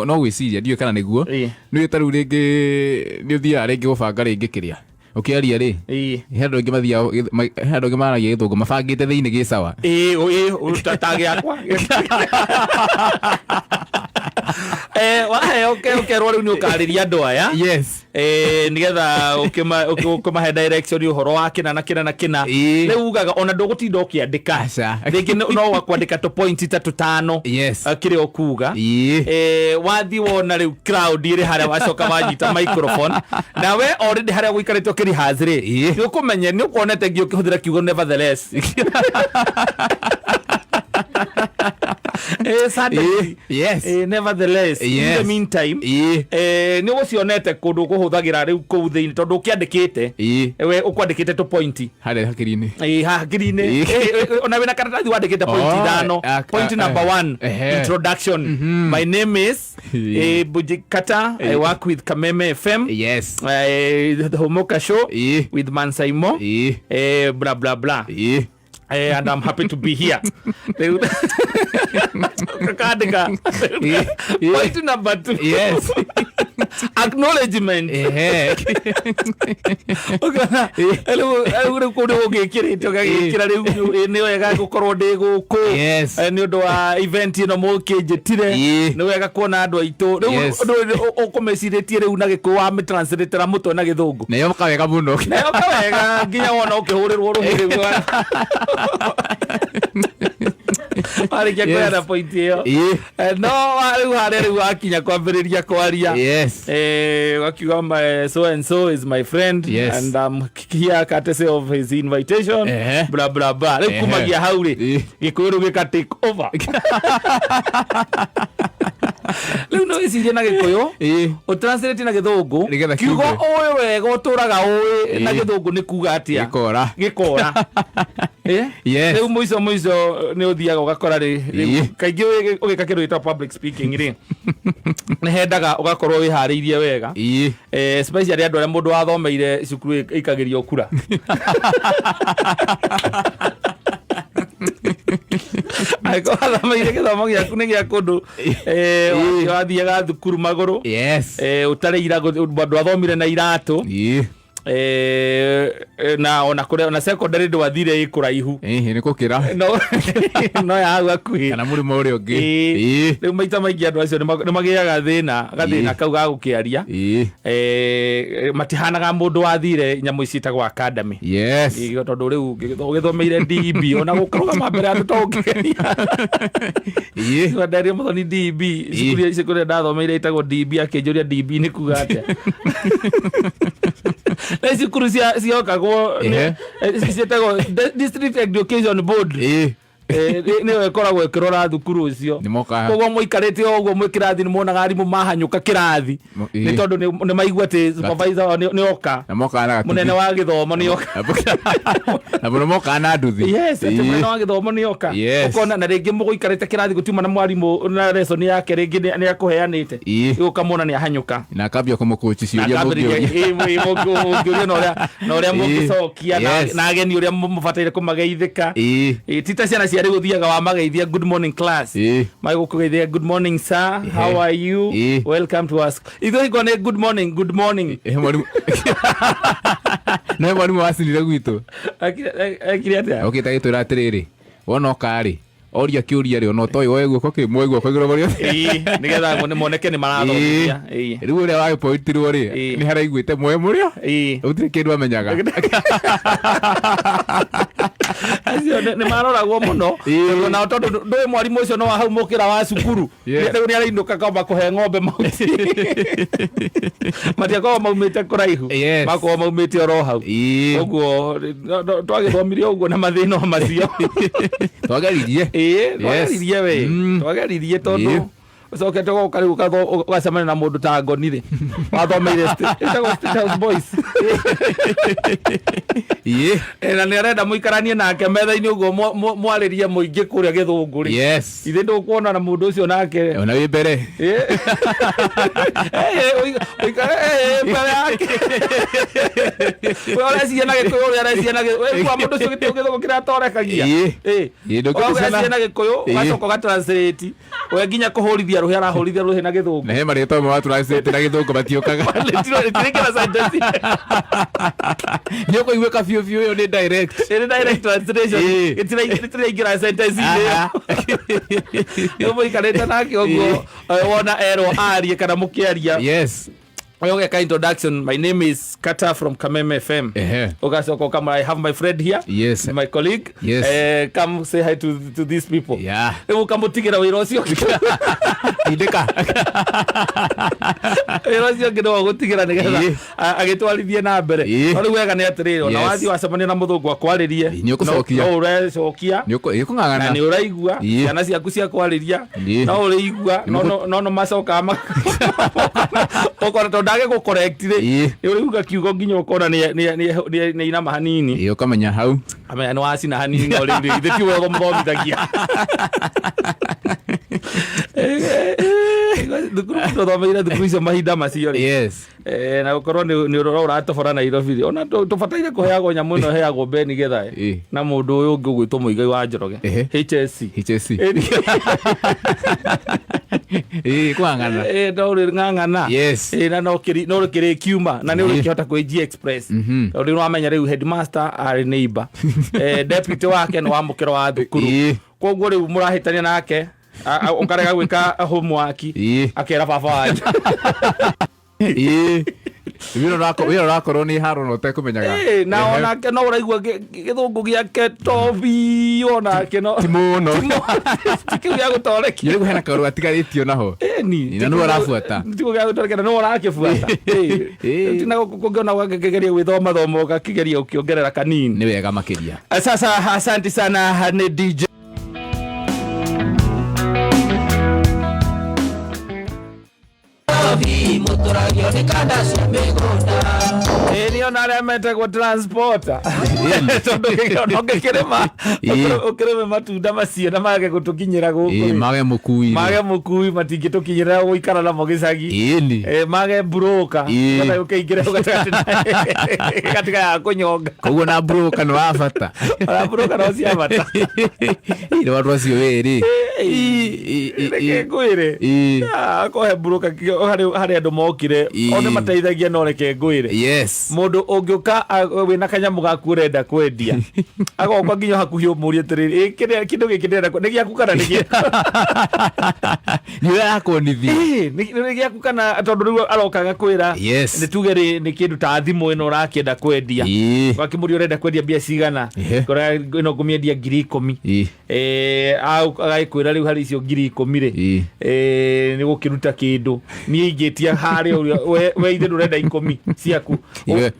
no gwĩciria, ndiũĩ kana nĩguo. Nĩ ta rĩu rĩngĩ nĩ ũthiaga rĩngĩ gũbanga rĩngĩ kĩrĩa ũkĩaria rĩ, he andũ aingĩ mathiaga he andũ aingĩ maragia gĩthũngũ mabangĩte thĩinĩ gĩ sawa. Ĩĩ, ta gĩakwa. Waheo ũkerwo rĩu nĩ ũkarĩria andũ aya. Nigetha ũkĩmahe direction ũhoro wa kĩna na kĩna na kĩna. Rĩu ugaga ona ndũgũtinda ũkĩandĩka. Aca. Rĩngĩ no wakwandĩka tũ point ta tũtano. Kĩrĩa ũkuga. Wathiĩ wona rĩu crowd ĩrĩ harĩa, wacoka wanyita microphone na we already harĩa gũikarĩte ũkĩrehearse rĩ, nĩ ũkũmenya nĩ ũkuonete nginya ũkĩhũthĩra kiugo "nevertheless". Suddenly. Nevertheless, in the meantime, nĩ ũgũcionete kũndũ ũkũhũthagĩra rĩu kũu thĩinĩ tondũ ũkĩandĩkĩte. We ũkwandĩkĩte tũ point Harĩa hakiri-inĩ. Ĩĩ, haha hakiri-inĩ. Ona wĩna karatathi wandĩkĩte point 5. Point number 1, introduction: my name is Bujikata, I work with Kameme FM, the Homoka Show with Mansaimo, blah blah blah, and I'm happy to be here. Rĩu ũkandĩka point number 2, acknowledgement. Ũkona, rĩu kũu nĩ ũgĩkĩrĩte ũgagĩkĩra rĩu nĩ wega gũkorwo ndĩ gũkũ nĩ ũndũ wa event ĩno mũkĩnjĩtire. Nĩ wega kuona andũ aitũ rĩu. Ũndũ ũyũ ũkũmĩcirĩtie rĩu na gĩkũyũ wamĩtranslate mũtwe na gĩthũngũ. Na yoka wega mũno. Na yoka wega nginya wona ũkĩhũrĩrwo rũhĩ rĩu warĩkia kũheana point ĩyo. No rĩu harĩa rĩu wakinya kwambĩrĩria kwaria, wakiuga "So and so is my friend and I'm here courtesy of his invitation," blah blah blah. Rĩu kumagia hau rĩ, gĩkũyũ rĩu gĩka take over. Rĩu no wĩcirie na gĩkũyũ, ũtranslate na gĩthũngũ. Nĩgetha kiugo kiuge. ũĩ wega ũtũraga ũĩ na gĩthũngũ nĩ kuga atĩa. Gĩkora. Gĩkora. Rĩu mũico mũico nĩ ũthiaga ũgakora rĩ rĩu kaingĩ ũgĩka kĩndũ gĩtagwo public speaking rĩ, nĩ hendaga ũgakorwo wĩharĩirie wega. Especially andũ arĩa mũndũ wathomeire cukuru ĩikagĩrio kura. Angĩkorwo wathomeire gĩthomo gĩaku nĩ gĩa kũndũ wathiaga thukuru magũrũ, ũtarĩ ndwathomire na iratũ. Na ona kũrĩa ona secondary ndwathire ĩ kũraihu. Ĩhĩ, nĩ gũkĩra. No ya hau hakuhĩ. Kana mũrĩmo ũrĩa ũngĩ. Ĩĩ. Rĩu maita maingĩ andũ acio nĩ magĩaga thĩna gathĩna kau ga gũkĩaria. Matihanaga mũndũ wathire nyamũ ici ciĩtagwo academy. Yes. Ĩĩ, tondũ rĩu ũgĩthomeire DEB ona gũkĩrũgama mbere ya andũ to ũkĩgeria. Nderio Muthoni DEB, cukuru ici kũrĩa ndathomeire ĩtagwo DEB, akĩnjũria DEB nĩ kuga atĩa. Na cukuru ciokagwo ciĩtagwo District Education Board. Nĩyo ĩkoragwo ĩkĩrora thukuru ũcio. Nĩ mokaga. Koguo mũikarĩte o ũguo mwĩ kĩrathi nĩ muonaga arimũ mahanyũka kĩrathi. Nĩ tondũ nĩ maigua atĩ supervisor wao nĩ oka. Na mokaga na gatuthi. Mũnene wa gĩthomo nĩ oka. Na mũno mokaga na nduthi. Yes, atĩ mũnene wa gĩthomo nĩ oka. Ũkona na rĩngĩ mũgũikarĩte kĩrathi gũtiuma na mwarimũ na lesson yake rĩngĩ nĩ akũheanĩte. Ũkamwona nĩ ahanyũka. Na akambia kũmũkũci ciũria mũngĩũria. Mũngĩũria na ũrĩa mũngĩcokia na ageni ũrĩa mũbataire kũmageithĩka. Ti ta ciana cia rĩu ũthiaga wamageithia good morning class. Magũkũgeithia good morning sir, how are you? Welcome to us. Ithuĩ hingo nĩ good morning, good morning. Mwarimu. No mwarimu wacinire gwitũ. Akire atĩa? Okĩte agĩtwĩra atĩrĩrĩ, wona oka rĩ, oria kĩũria rĩ, ona ũtoĩ woe guoko kĩ, muoe guoko igũrũ mũrĩ othe. Nĩgetha moneke nĩ marathomithia. Rĩu ũrĩa wagĩpointirwo rĩ, nĩ haraiguĩte muoe mũrĩo? Gũtirĩ kĩndũ amenyaga. Acio nĩ maroragwo mũno. Tondũ nao tondũ ndũĩ mwarimũ ũcio no wa hau mũkĩra wa cukuru. Rĩu nĩ arainũka kamba kũhe ng'ombe mahuti. Matiakoragwo maumĩte kũraihu. Makoragwo maumĩte oro hau. Ũguo twagĩthomire ũguo na mathĩna o macio. Twageririe. Twageririe we. Twageririe tondũ ũcokete ũgoka rĩu ũgacemania na mũndũ ta Ngoni rĩ. Wathomeire ĩtagwo State House Boys. Na nĩ arenda mũikaranie nake metha-inĩ ũguo mwarĩrie mũingĩ kũrĩa gĩthũngũ rĩ. Ithe ndũkuona na mũndũ ũcio nake. Ona wĩ mbere. Mbere yake. We ũreciria na Gĩkũyũ, ũrĩa areciria na Gĩkũyũ. We kwa mũndũ ũcio gĩthũngũ kĩrĩa atorekagia. Ũreciria na Gĩkũyũ, ũgacoka ũgatranslate. We nginya kũhũrithia rũhĩ arahũrithia rũhĩ na gĩthũngũ. Na he marĩtwa mamwe watranslate na gĩthũngũ matiũkaga. Rĩtirĩ sentence. Nĩ ũkũiguĩka biũ biũ ĩyo nĩ direct. Ĩrĩ direct translation. Ĩtiraingĩra sentence-inĩ ĩyo. Rĩu mũikarĩte nake ũguo, wona erwo arie kana mũkĩaria. Ũgeka introduction, my name is Kata from Kameme FM. Ũgacoka ũkamwĩra, I have my friend here. My colleague. Come say hi to these people. Rĩu ũkamũtigĩra wĩra ũcio. Tindĩka. Wĩra ũcio ũngĩ nĩwe ũgũtigĩra nĩgetha agĩtwarithie na mbere. No rĩu wega nĩ atĩrĩrĩ, ona wathiĩ wacemania na mũthũngũ akwarĩrie, Nĩ ũkũcokia. no ũrecokia. Nĩ ũkũng'ang'ana. Na nĩ ũraigua. Ciana ciaku cia kwarĩria, no ũrĩigua, no no macokaga ũkona tondũ ndage gũcorrect rĩ, nĩ ũrĩuga kiugo nginya ũkona nĩ inama hanini. Ũkamenya hau. Amenya nĩ wacina hanini, no rĩu ithe ti we ũmũthomithagia. Thukuru tũthomeire thukuru icio mahinda macio rĩ. Na gũkorwo nĩ ũrora ũratobora Nairobi rĩ, ona tũbataire kũheagwo nyamũ ĩno ĩheagwo Ben Githae na mũndũ ũyũ ũngĩ ũgwĩtwo Mũigai wa Njoroge. HSC. HSC. Kũng'ang'ana. No ũrĩ ng'ang'ana. Na no kĩrĩ kiuma, na nĩ ũrĩkĩhota kwĩ G Express. Tondũ rĩu nĩwamenya rĩu headmaster arĩ neighbor. Deputy wake nĩ wa mũkĩro wa thukuru. Koguo rĩu mũrahĩtania nake, ũkarega gwĩka homework, akera baba wanyu. Wĩra ũrakorwo nĩ haro na ũtekũmenyaga. Na onake no ũraigua gĩthũngũ gĩake to biũ onake no. Ti mũno. Ti kĩu gĩa gũtorekia. Rĩu hena kaũndũ gatigarĩtio naho. Na nĩwe ũrabuata. Ti kĩu gĩa gũtorekia na nĩwe ũrakĩbuata. Ti na gũkũ kũngĩona ũgakĩgeria gwĩthoma thoma ũgakĩgeria ũkĩongerera kanini. Nĩ wega makĩria. Sasa asante sana nĩ DJ. Ĩĩ, ona arĩa metagwo transporter. Tondũ ona ũngĩkĩrĩma, ũkĩrĩme matunda macio na mage gũtũkinyĩra gũkũ rĩ. Mage mũkui rĩ. Mage mũkui matingĩtũkinyĩra gũikara namo gĩcagi. Mage broker. Kana ũkĩingĩre gatagatĩ gatiga ya kũnyonga. Koguo na broker nĩ wa bata. Ona broker no cia bata. Nĩ andũ acio wĩrĩ. Reke ngwĩre. Akohe broker harĩ Harĩ andũ mokire Ii. o nĩ mateithagia, no reke ngwĩre, mũndũ ũngĩũka wĩna kanyamũ gaku ũrenda kwendia, agoka nginya hakuhĩ ũmũrie atĩrĩrĩ, "Ĩ, kĩrĩa kĩndũ gĩkĩ ndĩrenda nĩ gĩaku kana nĩ gĩaku?" Nĩ ũrakuonithia. Ĩ, nĩ gĩaku kana, tondũ rĩu aroka agakwĩra, nĩ tuge rĩ nĩ kĩndũ ta thimũ ĩno ũrakĩenda kwendia. Ũgakĩmũria, "Ũrenda kwendia mbia cigana?" Kora ĩno ngũmĩendia 10,000. Agagĩkwĩra rĩu harĩ icio 10,000 rĩ, nĩ gũkĩruta kĩndũ niĩ ingĩtia harĩa ũrĩa we ithe ndũrenda 10 ciaku. We We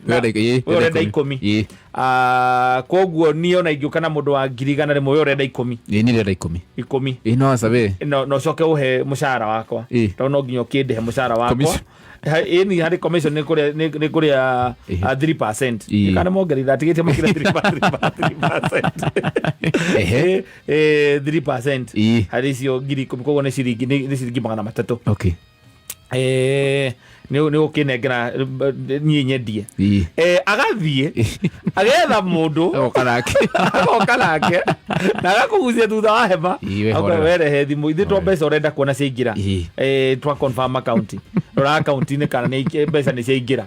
ũrenda 10. 10. Ah, koguo niĩ ona ingĩũka na mũndũ wa 100,000 we ũrenda 10. Ĩ, niĩ ndĩrenda 10. 10. Ĩ, no aca we. No ũcoke ũhe mũcara wakwa, tondũ no nginya ũkĩndĩhe mũcara wakwa. Commission. Ĩni harĩ commission nĩ kũrĩa nĩ kũrĩa 3%. Kana mongerera atigĩtie makĩria 3%. 3% harĩ icio 10,000, koguo nĩ ciringi 300. Nĩ ũkĩnengera niĩ nyendie. Agathiĩ agetha mũndũ. Agoka nake. Agoka nake na agakũgucia thutha wa hema. Ii, we Auga, horera. "Werehe thimũ ithuĩ to mbeca ũrenda kuona ciaingĩra." Twa confirm account, rora account-inĩ kana nĩ mbeca nĩ ciaingĩra.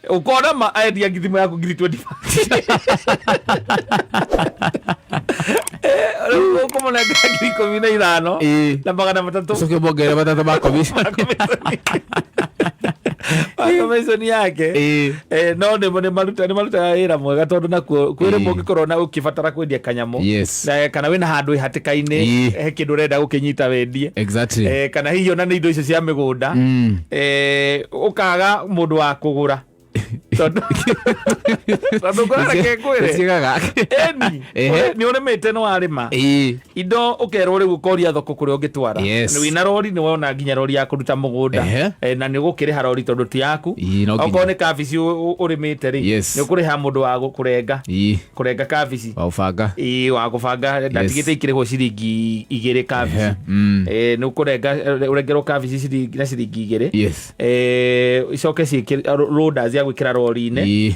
Ũkona ma endia thimũ yaku 25,000. Rĩu ũkũmũnengera 15,000 na 300. Ũcoke ũmongerere 300 ma commission. Ma commission yake. No nĩ marutaga wĩra mwega, tondũ nakuo kwĩ rĩmwe ũngĩkorwo na ũkĩbatara kwendia kanyamũ, na kana wĩna handũ hatĩka-inĩ, he kĩndũ ũrenda gũkĩnyita wendie. Kana hihi ona nĩ indo icio cia mĩgũnda, ũkaga mũndũ wa kũgũra, tondũ ngwĩra, reke ngwĩre. Ciĩgaga. Ĩni nĩ ũrĩmĩte, nĩ warĩma indo, ũkerwo rĩu ũkoria thoko kũrĩa ũngĩtwara. Nĩ wĩna rori, nĩ wona nginya rori ya kũruta mũgũnda. Na nĩ ũgũkĩrĩha rori tondũ ti yaku. Ii, no nginya. Okorwo nĩ kabici ũrĩmĩte rĩ, nĩ ũkũrĩha mũndũ wa kũrenga kũrenga kabici. Wa ũbanga. Ĩĩ, wa gũbanga ndatigĩte ikĩrĩhwo ciringi 2 kabici. Nĩ ũkũrenga, ũrengerwo kabici ciringi na ciringi 2. Icoke ciĩkĩre loaders ya gwĩkĩra rori-inĩ.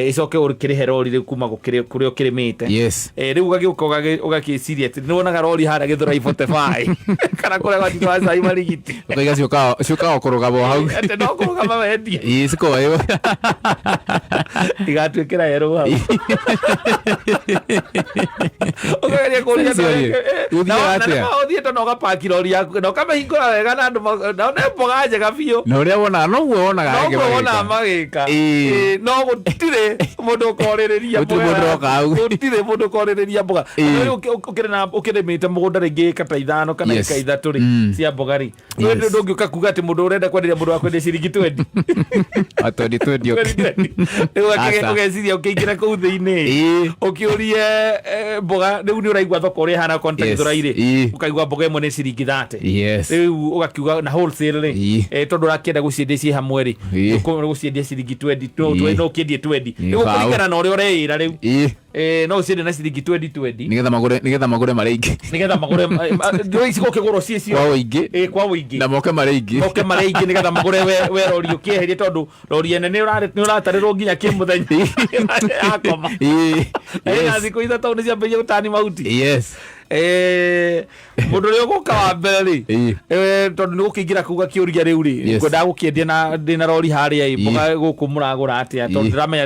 Icoke ũkĩrĩhe rori rĩu kuma kũrĩa ũkĩrĩmĩte. Rĩu ũgagĩũka ũgakĩciria atĩ nĩ wonaga rori harĩa Gĩthũrai 45 kana kũrĩa gwatitũ wa cai marigiti. Ũkaiga ciũkaga o kũrũgama o hau. Atĩ no kũrũgama wendie. Ii, cikoywo. Igatuĩkĩra yerũ hau, ũkageria kũria. Icio rĩ, gũthiaga atĩa? Ũthiĩte na ũgapaki rori yaku na ũkamĩhingũra wega na andũ na nĩ mboga njega biũ. Na ũrĩa wonaga noguo wonaga angĩ Noguo wonaga magĩka. Magĩka. Ĩĩ, no gũtirĩ mũndũ ũkorĩrĩria. Gũtirĩ mũndũ ũroka hau. Gũtirĩ mũndũ ũkorĩrĩria mboga. Rĩu ũkĩrĩmĩte mũgũnda rĩngĩ ĩka ta 5 kana ĩka 3 rĩ, cia mboga rĩ, ndũngĩũka kuga atĩ mũndũ ũrenda kwenderia mũndũ wa kwendia ciringi 20. Atwendi twendi. Rĩu Aca. ũgeciria ũkĩingĩra kũu thĩinĩ, ũkĩũrie mboga rĩu nĩ ũraigua thoko ũrĩa ĩhana konta Gĩthũrai rĩ, ũkaigua mboga ĩmwe nĩ ciringi 30. Rĩu ũgakiuga na wholesale rĩ, tondũ ũrakĩenda gũciendia ciĩ hamwe rĩ, gũciendia ciringi 20, no ũkĩendie 20. Rĩu Bao. ũkũringana na ũrĩa ũreĩra rĩu. No ũciendie na ciringi 20 20. Nĩgetha magũre marĩ aingĩ. Nĩgetha magũre rĩu cigũkĩgũrwo ciĩ cio kwa ũingĩ. Kwa ũingĩ. Na moke marĩ aingĩ. Moke marĩ aingĩ nĩgetha magũre we rori ũkĩeherie, tondũ rori ene nĩ ũratarĩrwo nginya kĩmũthenya yakoma. Ĩna thikũ 3 nĩ ciambĩrĩria gũtani mahuti. Mũndũ ũrĩa ũgũka wa mbere rĩ, tondũ nĩ gũkĩingĩra kũu gakĩũria rĩu rĩ, ngwendaga gũkĩendia na ndĩna rori harĩa ĩ mboga gũkũ, mũragũra atĩa? Tondũ ndĩramenya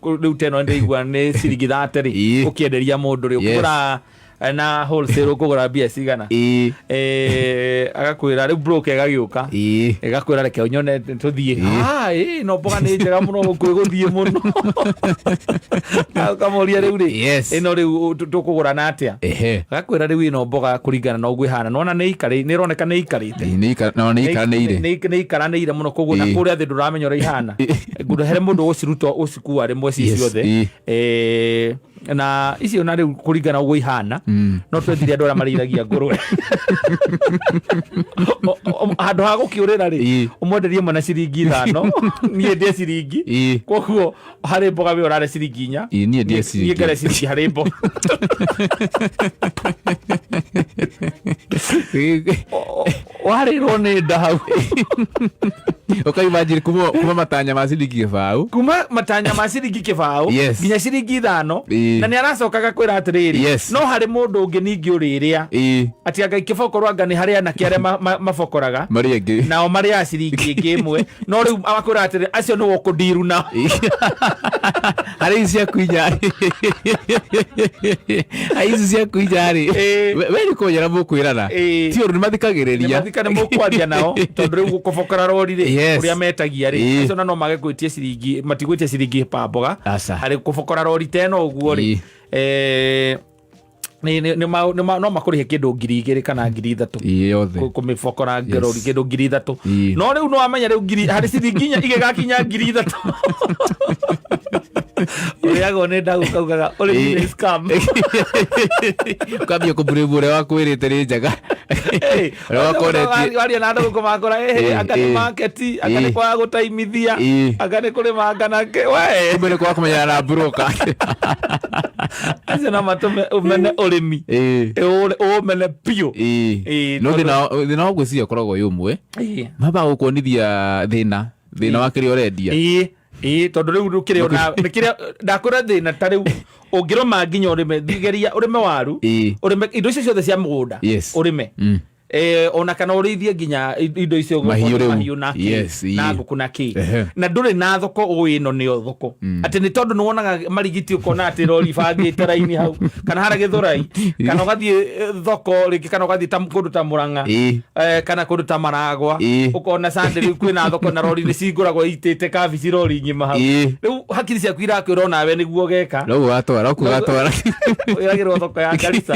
rĩu teno ndĩraigua nĩ ciringi 30 rĩ, ũkĩenderia mũndũ rĩ, ũkĩgũra na wholesale ũkũgũra mbia cigana? Agakwĩra rĩu broker ĩgagĩũka, ĩgakwĩra, "Reke ũnyone tũthiĩ." "Ah, ĩ no mboga nĩ njega mũno gũkũ, ĩgũthiĩ mũno." Ũkamũria rĩu rĩ, "Ĩno rĩu tũkũgũra na atĩa?" Agakwĩra rĩu ĩno mboga kũringana na ũguo ĩhana, nona nĩ ikarĩ, nĩ ĩroneka nĩ ikarĩte. No nĩ ikaranĩire. Nĩ ikaranĩire mũno, koguo na kũrĩa thĩ ndũramenya ũrĩa ihana, ngũrehere mũndũ ũgũciruta ũcikua rĩmwe ci ciothe. Na icio na rĩu kũringana ũguo ihana, no twethire andũ arĩa marĩithagia ngũrwe handũ ha gũkĩũrĩra rĩ, ũmwenderie ĩmwe na ciringi 5, niĩ ndĩe ciringi. Koguo harĩ mboga we ũrarĩa ciringi 4. Ii, niĩ ndĩe Niĩ ciringi. Ngarĩa ciringi harĩ mboga. Warĩrwo nĩ nda hau. Ũkaimagine kuma matanya ma ciringi 0. Kuma matanya ma ciringi 0 nginya ciringi 5. Na nĩ aracokaga kwĩra atĩrĩrĩ, no harĩ mũndũ ũngĩ ningĩ ũrĩrĩa atĩ anga ikĩbokorwo, anga nĩ harĩ anake arĩa mabokoraga marĩa angĩ nao marĩaga ciringi ĩngĩ ĩmwe, no rĩu akwĩra atĩrĩ, acio nĩwe ũkũndiru nao. Harĩ ici ciaku inya, harĩ ici ciaku inya rĩ, we nĩ kũnyera mũkwĩrana. Ti ũndũ nĩ mathikagĩrĩria. Nĩmathika nĩ mũkwaria nao, tondũ rĩu kũbokora rori rĩ, ũrĩa metagia rĩ, acio na no mage gwĩtia ciringi, matigwĩtia ciringi pa mboga. Aca. Harĩ kũbokora rori ta ĩno ũguo rĩ, no makũrĩhe kĩndũ 2000 kana 3000. Ĩĩ, yothe. Kũmĩbokora rori kĩndũ 3000. No rĩu no wamenya rĩu ngiri harĩ ciringi inya igĩgakinya 3000, ũrĩagwo nĩ ndagũ kaugaga ũrĩmi nĩ scam. Ũkambia kũmburĩmu ũrĩa wakwĩrĩte nĩ njega. Ũrĩa wakonetie. Waria na andũ gũkũ makora, anga nĩ market, anga nĩ kwaga gũtaimithia, anga nĩ kũrĩma, anga na kĩ we. Kumbe nĩ kwaga kũmenyana na broker. Acio no matũme ũmene ũrĩmi. Ũmene biũ. No thĩna wa ngwĩciria ũkoragwo wĩ ũmwe, mambaga gũkuonithia thĩna wa kĩrĩa ũrendia. Ĩĩ, tondũ rĩu kĩrĩa ona nĩ kĩrĩa ndakwĩra thĩna, ta rĩu ũngĩrũma nginya ũrĩme, geria ũrĩme waru, ũrĩme indo icio ciothe cia mũgũnda, ũrĩme, ona kana ũrĩithie nginya indo icio. Mahiũ rĩu. Mahiũ na kĩ, na ngũkũ na kĩ, na ndũrĩ na thoko ũĩ ĩno nĩyo thoko, atĩ nĩ tondũ nĩ wonaga marigiti, ũkona atĩ rori bangĩte raini hau kana harĩa Gĩthũrai, kana ũgathiĩ thoko rĩngĩ, kana ũgathiĩ ta kũndũ ta Mũrang'a, kana kũndũ ta Maragwa, ũkona Sunday rĩu kwĩna thoko na rori nĩ cingũragwo itĩte kabici, rori ng'ima hau. Rĩu hakiri ciaku irakwĩra onawe nĩguo ũgeka. Noguo gatwara, nokuo gatwara. Wĩragĩrwo thoko ya Garissa,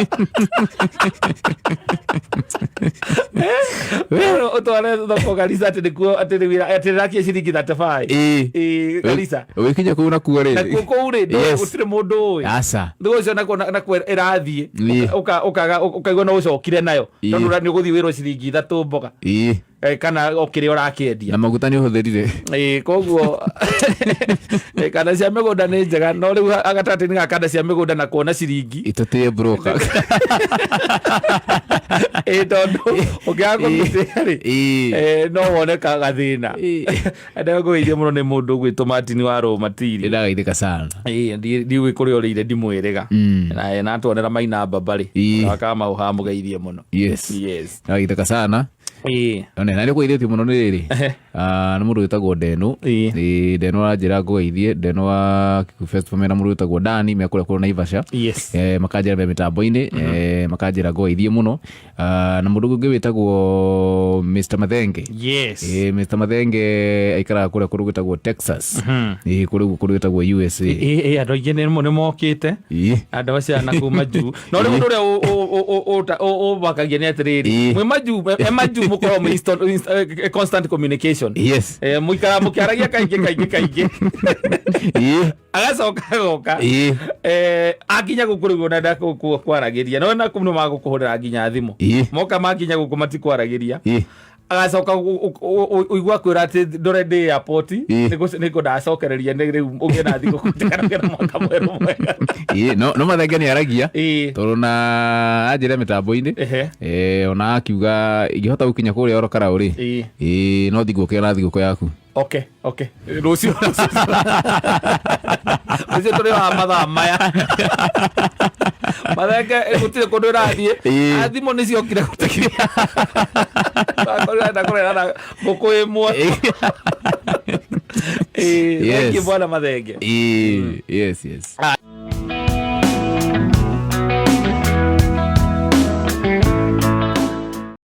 ũtware thoko Garissa, atĩ nĩkuo atĩ rĩu atĩ rĩrakia ciringi 35. Ĩĩ, Garissa. Ũgĩkinya kũu nakuo rĩ, nakuo kũu rĩ, gũtirĩ mũndũ ũĩ. Aca. Rĩu ũcio nakuo ĩrathiĩ, ũkaigua no ũcokire nayo, tondũ nĩ ũgũthiĩ wĩrwo ciringi 3 mboga, kana o kĩrĩa ũrakĩendia. Na maguta nĩ ũhũthĩrire. Ĩĩ, koguo kana cia mĩgũnda nĩ njega, no rĩu gatagatĩ-inĩ ga kanda cia mĩgũnda na kuona ciringi, Itũtĩe broker. Ĩĩ, tondũ ũngĩaga kũmĩtĩa rĩ, no wone gathĩna. Ndagũgeithia mũno nĩ mũndũ ũgwĩtwo Martin wa Rũmatiri. Ndagaithĩka sana. Ĩĩ, ndiũĩ kũrĩa ũrĩire, ndimwĩrĩga na natwonera maina mbambarĩ wakama ũhamũgeithie mũno. Yes. Ndagaithĩka sana. One na nĩ kũgeithĩtio mũno nĩ rĩrĩ. Ah, nĩ mũndũ wĩtagwo Ndenu. Ĩĩ, Ndenu aranjĩra ngũgeithie, Ndenu wa Kikuyu Festival mena mũndũ wĩtagwo Dani me kũrĩa kũrĩa Naivasha. Makanjĩra me mĩtambo-inĩ, makanjĩra ngũgeithie mũno. Ah, na mũndũ ũngĩ wĩtagwo Mr Mathenge. Mr Mathenge aikaraga kũrĩa kũndũ gwĩtagwo Texas. Kũrĩa kũndũ gwĩtagwo USA. Ĩĩ, andũ aingĩ nĩ mokĩte, andũ acio na kuma juu, no rĩu ũndũ ũrĩa ũmakagia nĩ atĩrĩrĩ, mwĩ majuu, e majuu mũkoragwo mwĩ constant communication. Mũikaraga mũkĩaragia kaingĩ kaingĩ kaingĩ. Agacoka agoka. Akinya gũkũ rĩu ona ndakwaragĩria, no na kũu nĩ magũkũhũrĩra nginya thimũ. Moka makinya gũkũ matikwaragĩria. Agacoka ũigua kwĩra atĩ ndore ndĩ airport, nĩkũ ndacokereria nĩ rĩu ũgĩe na thigũkũ kana ũgĩe na mwaka mwerũ mwega. Ĩĩ, no Mathenge nĩ aragia, tondũ na anjĩra mĩtambo-inĩ, ona akiuga ingĩhota gũkinya kũrĩa oro karaũ rĩ, ĩĩ, no thigũkũ na thigũkũ yaku. Okay, rũciũ tũrĩ wa mathaa maya, Mathenge, gũtirĩ kũndũ ĩrathiĩ. Thimũ nĩ ciokire gũteithia, akorwo kũrera na ngũkũ ĩmwe. Thank you, bwana Mathenge. Yes.